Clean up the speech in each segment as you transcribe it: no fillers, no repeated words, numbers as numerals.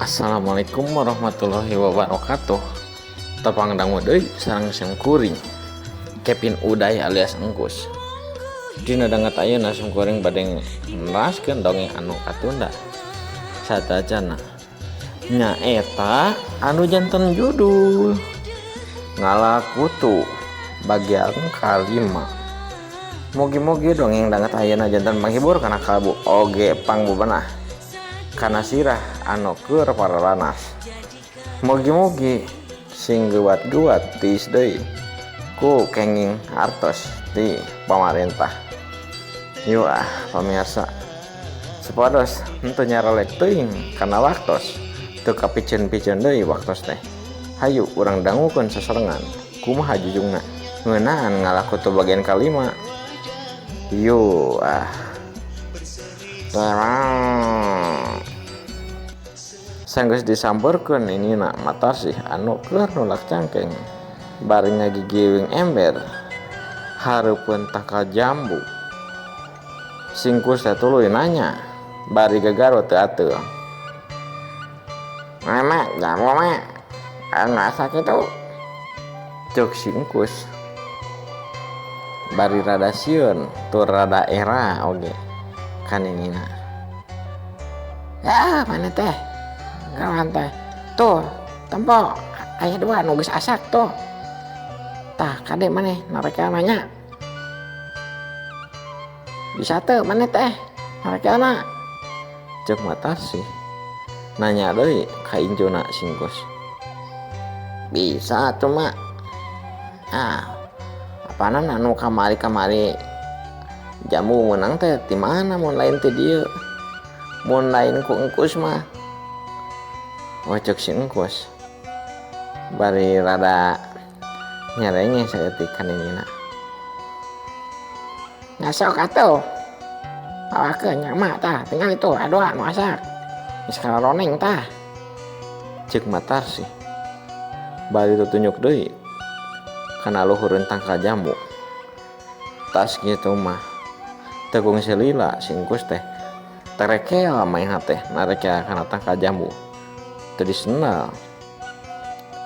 Assalamualaikum warahmatullahi wabarakatuh. Tepang dangu deui sareng sim kuring Kevin Uday alias Engkus. Dina danget ayeuna sim kuring bade neraskeun dongeng anu katunda satacana nyaeta anu janten judul Ngalakutu bagian kalima. Mugi-mugi dongeng danget ayeuna janten panghibur kana kalbu oge pangbebenah kana sirah anu keur pararanas. Mugi-mugi sing geuwat-geuwat tiis deui ku kenging artos ti pamarentah. Yuk ah pamirsa, supados henteu nyarelek teuing kana waktos, teu kapiceun-piceun deui waktos teh. Hayu urang dangukeun sasarengan kumaha jujungna ngeunaan ngalakutu bagian kalima. Yuk ah. Sanggeus disampeurkeun inina Matarsih anu keur nulak cangkeng bari ngagigiwing ember hareupeun tangkal jambu. Singkus teh tuluy nanya bari gagaro teu ateul. Mama, jambu mah anu asa kitu. Ceuk singkus bari rada sieun tur rada era oge ka ninina. Ya, mana teh? Gawan teh. Tuh, tempo aya dua nu geus asak tuh. Tah, kade maneh narekeana nya. Bisa teu maneh teh narekeana? Ceuk Matarsih nanya deui ka incuna singkus. Bisa cuma ah apanan anu kamari-kamari jambu meunang teh ti mana mun lain ti dieu. Mun lain ku engkus mah. Oh ceuk si engkus bari rada nyerengeh saeutik ka ninina. Nya sok atuh. Bawakeun nya emak tah tingali tuh aya nu asak. Geus kararoneng tah. Ceuk Matarsih bari tutunjuk deui kana luhureun tangkal jambu. Tas kitu mah teu kungsi lila si engkus teh terekel manehna teh narekel kana tangkal jambu. Teu disenal.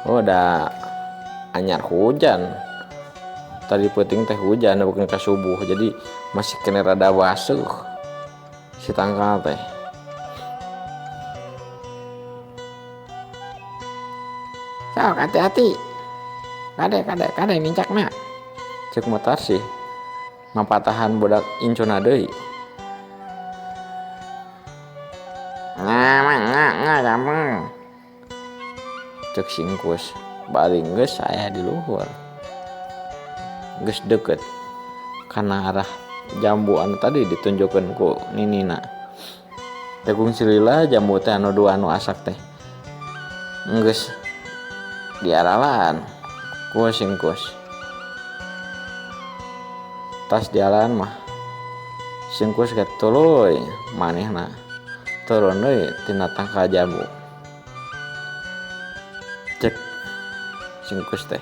Oh da anyar hujan. Tadi peuting teh hujan bukan ka subuh, jadi masih kena rada basuh si tangkal teh. Sok hati-hati. Kade kade kade nincakna. Ceuk Matarsih mapatahan budak incuna deui. Nya mah nya nya gampang. Ceuk singkus bari geus aya di luhur. Geus deukeut kana arah jambu anu tadi ditunjukkeun ku ninina. Teu kungsi lila jambu teh anu dua anu asak teh geus diaralan ku singkus. Tas dialan mah singkus ge tuluy manehna turun deui tina tangkal jambu. Cek singkus teh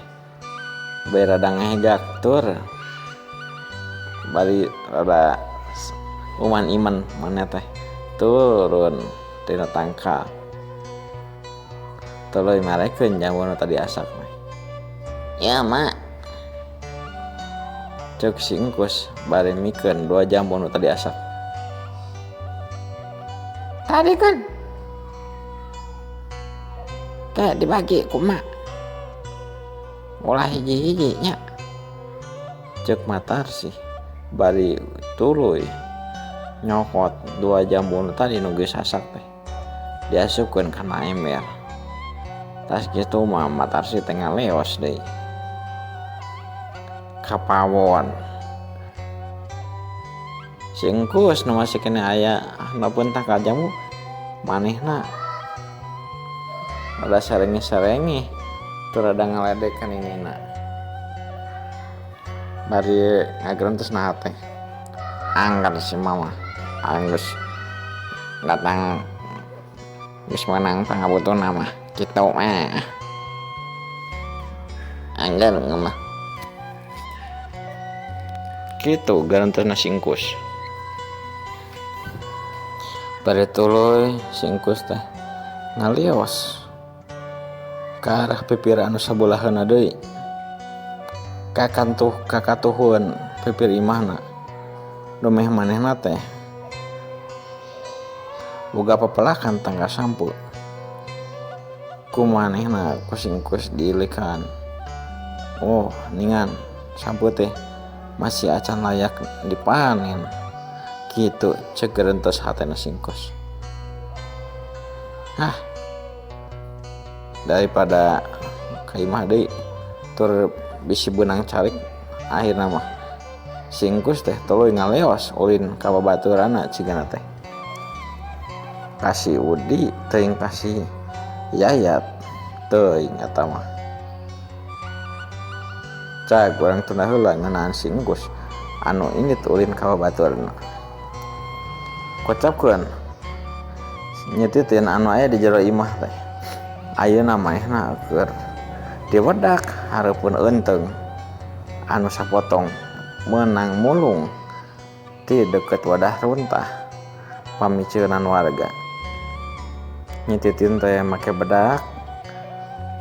bari rada ngehegak tur bari rada uman iman maneh teh turun tina tangkal tuluy marekeun jambu nu tadi asak mah. Ya mak. Ceuk si engkus bari mikeun dua jambu nu tadi asak. Tadi kan kayak dibagi ku mak. Ulah hiji-hiji nya. Ceuk Matarsih bari tuluy nyokot dua jambu nu tadi nu geus asak teh diasupkeun kana ember. Tas kitu mah Matarsih teh ngaleos deui ka pawon. Si engkus nu masih keneh aya handapeun tangkal jambu manehna rada sarengeh-sarengeh tur rada ngaledek ka ninina. Bari ngagerentes naha teh. Angger si mama geus datang geus meunang pangabutuhna mah kitu mah. Angger mah. Kitu garantesna si engkus. Bari tuluy si engkus teh Ngalios ka arah pipir anu sabulaheunna deui. Kakantuh kakatuhun pipir imahna. Dumeh manehna teh boga pepelakan tangga sampeu. Ku manehna ku singkus diilikan. Oh, ningan sampeu teh masih acan layak dipanen. Kitu ceuk gerentes hatena singkus. Hah. Daripada ka imah deui tur bisi beunang calik akhirna mah singkus teh tuluy ngaleos ulin ka babaturanna cigana teh. Ka si Udi teuing ka si Yayat teuing eta mah. Cag urang tunda heula ngeunaan si Engkus anu indit ulin ka babaturanna. Kocapkeun nyititin anu aya di jero imah teh. Ayeuna manehna keur diwedak hareupeun eunteung anu sapotong meunang mulung ti deukeut wadah runtah pamiceunan warga. Nyititin teh make bedak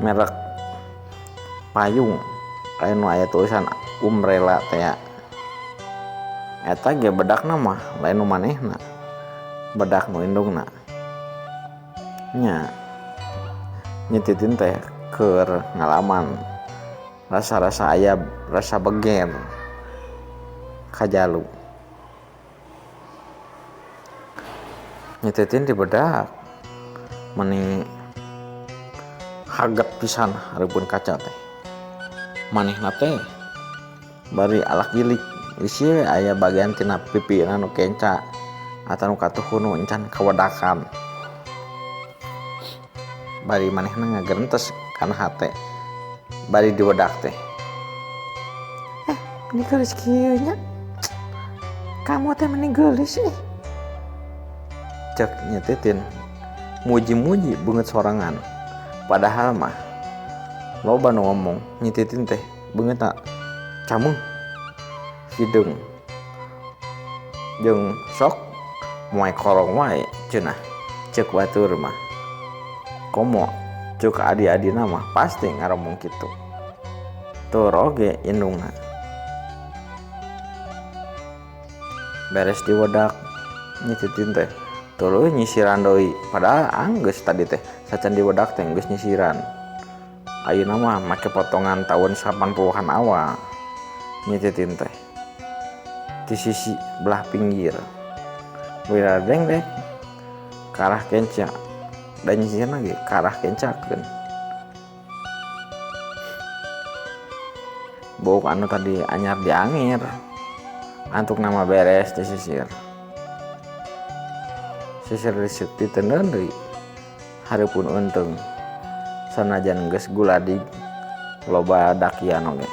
merek payung anu aya tulisan umbrella teh. Eta ge bedakna mah lain nu manehna, bedak nu indungna. Nya nyititin teh keur ngalaman rasa-rasa aya rasa beger kajalu. Nyititin dibedak meni haget pisan hareupeun kaca teh. Manehna teh bari alak gilik bisi we aya bagian tina pipina nu kenca atawa nu katuhu nu encan kawedakan. Bari manehna ngagerentes kana hate bari diwedak teh. Meni geulis kieu nya. Kamu teh meni geulis ih. Cek nyetitin muji-muji beungeut sorangan. Padahal mah loba nu ngomong nyititin teh beungeutna cameuh hideung jeung sok moe korong wae cenah ceuk batur mah. Komo ceuk adi-adina mah pasti ngaromong kitu. Tur oge indungna. Beres diwedak nyititin teh tuluy nyisiran deui, padahal anggeus tadi teh sacan diwedak teh geus nyisiran. Ayeuna mah make potongan taun 80-an awal nyititin teh di sisi belah pinggir. Wira dengdek ka arah kenca dan nyisirna ge ka arah kencakeun. Buuk anu tadi anyar diangir antuk nama beres disisir. Sisir diteundeun deui hareupeun eunteung sanajan geus guladig loba dakian oge.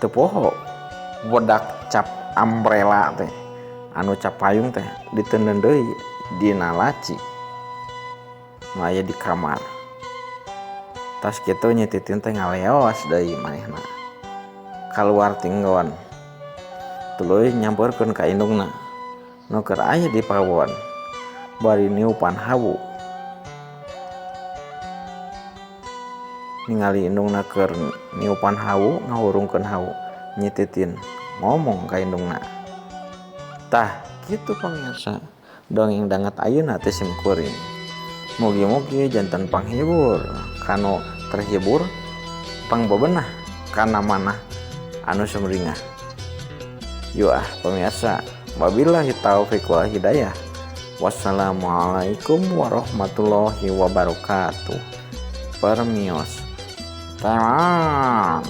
Teu poho wedak cap umbrella teh anu cap payung teh diteundeun deui dina laci nu aya di kamar. Tas kitu nyititin teh ngaleos deui manehna kaluar tinggon tuluy nyampeurkeun ka indungna nu keur aya di pawon bari niupan hawu. Ningali indungna keur niupan hawu ngahurungkeun hawu nyititin ngomong ka indungna. Tah kitu pamirsa dongeng danget ayeuna teh sim kuring. Mugi-mugi janten panghibur kanu terhibur pangbebenah kana manah anu sumringah. Yuk ah pemirsa, wabillahi taufik wal hidayah. Wassalamualaikum warahmatullahi wabarakatuh. Permios. Teman.